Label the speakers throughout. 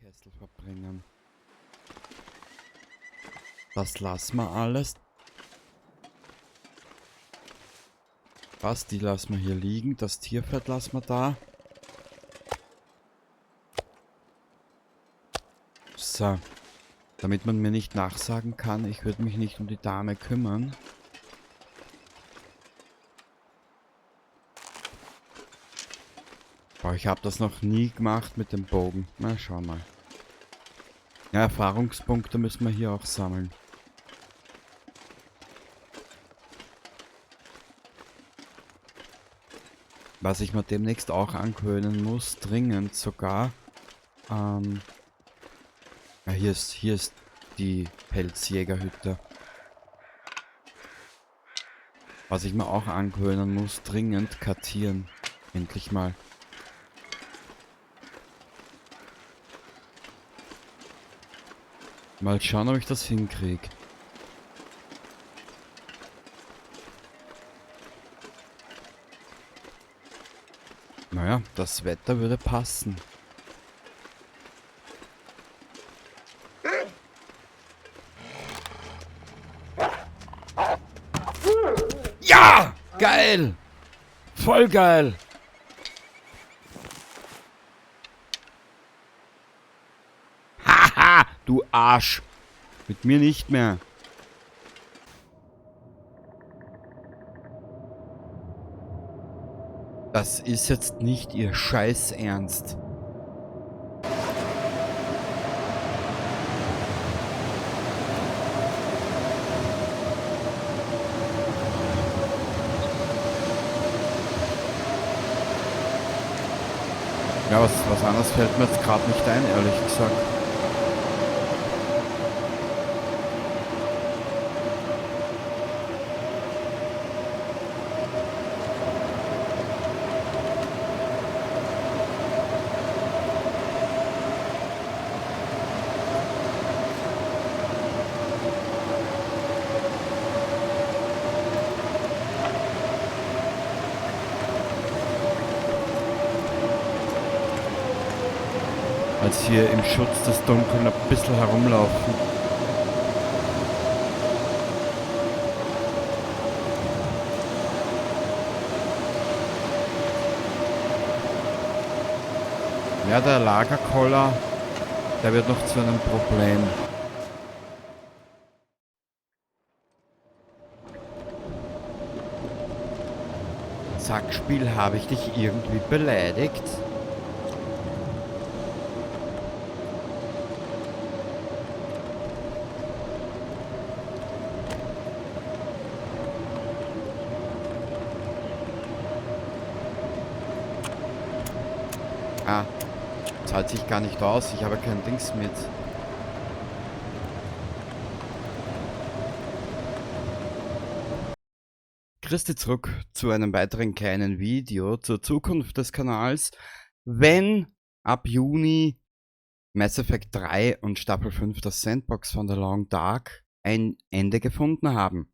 Speaker 1: Teekessel verbringen. Das lassen wir alles. Was, die lassen wir hier liegen. Das Tierfett lassen wir da. So. Damit man mir nicht nachsagen kann, ich würde mich nicht um die Dame kümmern. Boah, ich habe das noch nie gemacht mit dem Bogen. Na, schau mal. Ja, Erfahrungspunkte müssen wir hier auch sammeln. Was ich mir demnächst auch angewöhnen muss, dringend sogar. Ja, hier ist die Pelzjägerhütte. Was ich mir auch angewöhnen muss, dringend kartieren. Endlich mal. Mal schauen, ob ich das hinkrieg. Naja, das Wetter würde passen. Ja! Geil! Voll geil! Haha! Du Arsch! Mit mir nicht mehr. Das ist jetzt nicht ihr Scheiß Ernst. Ja, was anderes fällt mir jetzt grad nicht ein, ehrlich gesagt. Als hier im Schutz des Dunkeln ein bisschen herumlaufen. Ja, der Lagerkoller, der wird noch zu einem Problem. Sag, Spiel, habe ich dich irgendwie beleidigt? Ah, zahlt sich gar nicht aus, ich habe kein Dings mit. Christi zurück zu einem weiteren kleinen Video zur Zukunft des Kanals. Wenn ab Juni Mass Effect 3 und Staffel 5 der Sandbox von The Long Dark ein Ende gefunden haben.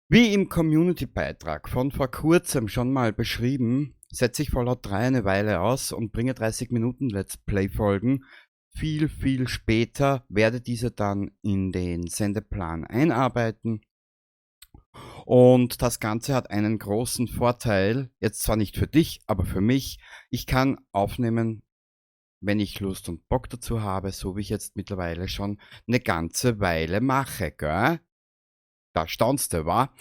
Speaker 1: Wie im Community-Beitrag von vor kurzem schon mal beschrieben, setze ich Fallout 3 eine Weile aus und bringe 30 Minuten Let's Play-Folgen. Viel, viel später werde diese dann in den Sendeplan einarbeiten. Und das Ganze hat einen großen Vorteil, jetzt zwar nicht für dich, aber für mich. Ich kann aufnehmen, wenn ich Lust und Bock dazu habe, so wie ich jetzt mittlerweile schon eine ganze Weile mache, gell? Da staunst du, wa?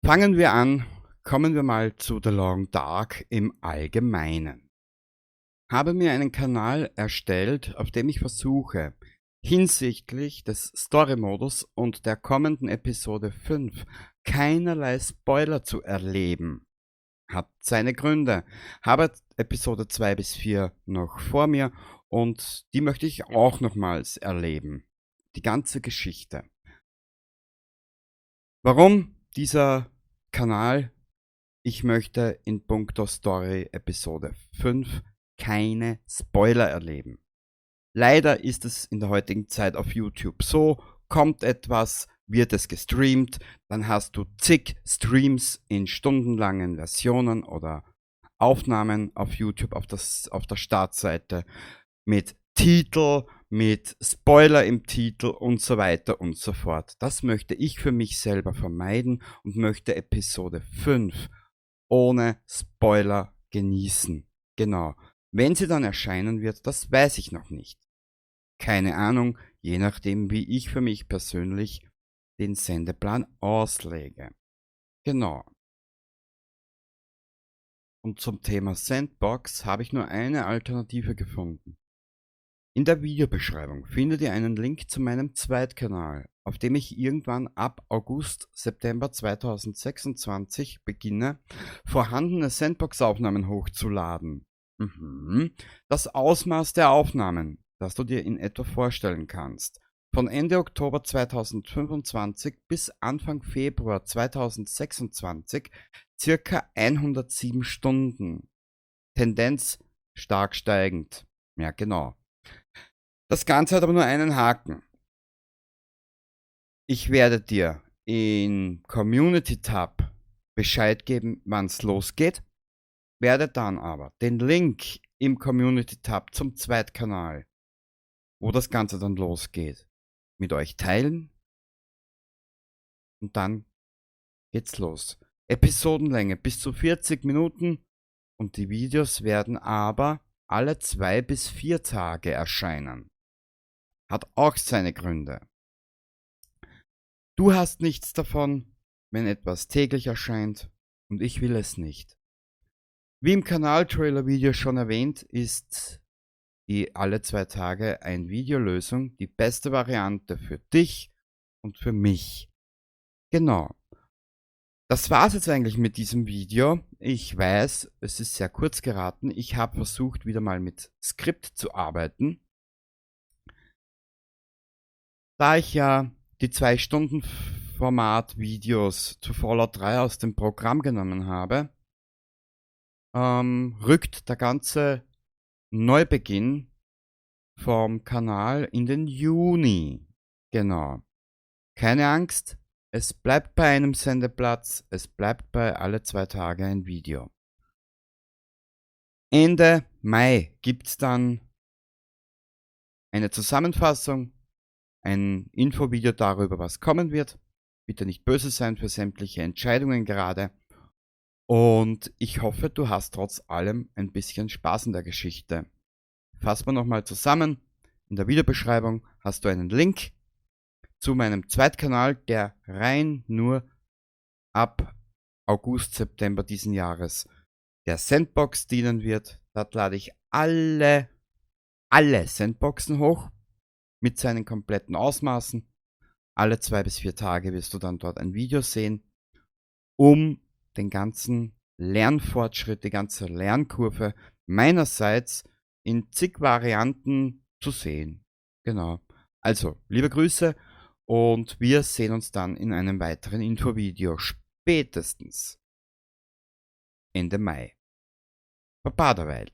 Speaker 1: Fangen wir an, kommen wir mal zu The Long Dark im Allgemeinen. Habe mir einen Kanal erstellt, auf dem ich versuche, hinsichtlich des Story-Modus und der kommenden Episode 5 keinerlei Spoiler zu erleben. Hat seine Gründe. Habe Episode 2 bis 4 noch vor mir und die möchte ich auch nochmals erleben. Die ganze Geschichte. Warum dieser Kanal? Ich möchte in puncto Story Episode 5 keine Spoiler erleben. Leider ist es in der heutigen Zeit auf YouTube so, kommt etwas, wird es gestreamt, dann hast du zig Streams in stundenlangen Versionen oder Aufnahmen auf YouTube auf der Startseite. Mit Titel, mit Spoiler im Titel und so weiter und so fort. Das möchte ich für mich selber vermeiden und möchte Episode 5 ohne Spoiler genießen. Genau. Wenn sie dann erscheinen wird, das weiß ich noch nicht. Keine Ahnung, je nachdem, wie ich für mich persönlich den Sendeplan auslege. Genau. Und zum Thema Sandbox habe ich nur eine Alternative gefunden. In der Videobeschreibung findet ihr einen Link zu meinem Zweitkanal, auf dem ich irgendwann ab August, September 2026 beginne, vorhandene Sandbox-Aufnahmen hochzuladen. Das Ausmaß der Aufnahmen, das du dir in etwa vorstellen kannst. Von Ende Oktober 2025 bis Anfang Februar 2026 circa 107 Stunden. Tendenz stark steigend. Ja, genau. Das Ganze hat aber nur einen Haken. Ich werde dir in Community Tab Bescheid geben, wann's losgeht, werde dann aber den Link im Community Tab zum Zweitkanal, wo das Ganze dann losgeht, mit euch teilen und dann geht's los. Episodenlänge bis zu 40 Minuten und die Videos werden aber alle 2 bis 4 Tage erscheinen. Hat auch seine Gründe. Du hast nichts davon, wenn etwas täglich erscheint und ich will es nicht. Wie im Kanal-Trailer-Video schon erwähnt, ist die alle 2 Tage ein Videolösung die beste Variante für dich und für mich. Genau. Das war's jetzt eigentlich mit diesem Video. Ich weiß, es ist sehr kurz geraten. Ich habe versucht, wieder mal mit Skript zu arbeiten. Da ich ja die 2-Stunden-Format-Videos zu Fallout 3 aus dem Programm genommen habe, rückt der ganze Neubeginn vom Kanal in den Juni. Genau. Keine Angst, es bleibt bei einem Sendeplatz, es bleibt bei alle 2 Tage ein Video. Ende Mai gibt's dann eine Zusammenfassung, ein Infovideo darüber, was kommen wird. Bitte nicht böse sein für sämtliche Entscheidungen gerade. Und ich hoffe, du hast trotz allem ein bisschen Spaß in der Geschichte. Fassen wir nochmal zusammen. In der Videobeschreibung hast du einen Link zu meinem Zweitkanal, der rein nur ab August, September diesen Jahres der Sandbox dienen wird. Dort lade ich alle Sandboxen hoch mit seinen kompletten Ausmaßen. Alle 2 bis 4 Tage wirst du dann dort ein Video sehen, um den ganzen Lernfortschritt, die ganze Lernkurve meinerseits in zig Varianten zu sehen. Genau. Also, liebe Grüße und wir sehen uns dann in einem weiteren Infovideo, spätestens Ende Mai. Baba derweil.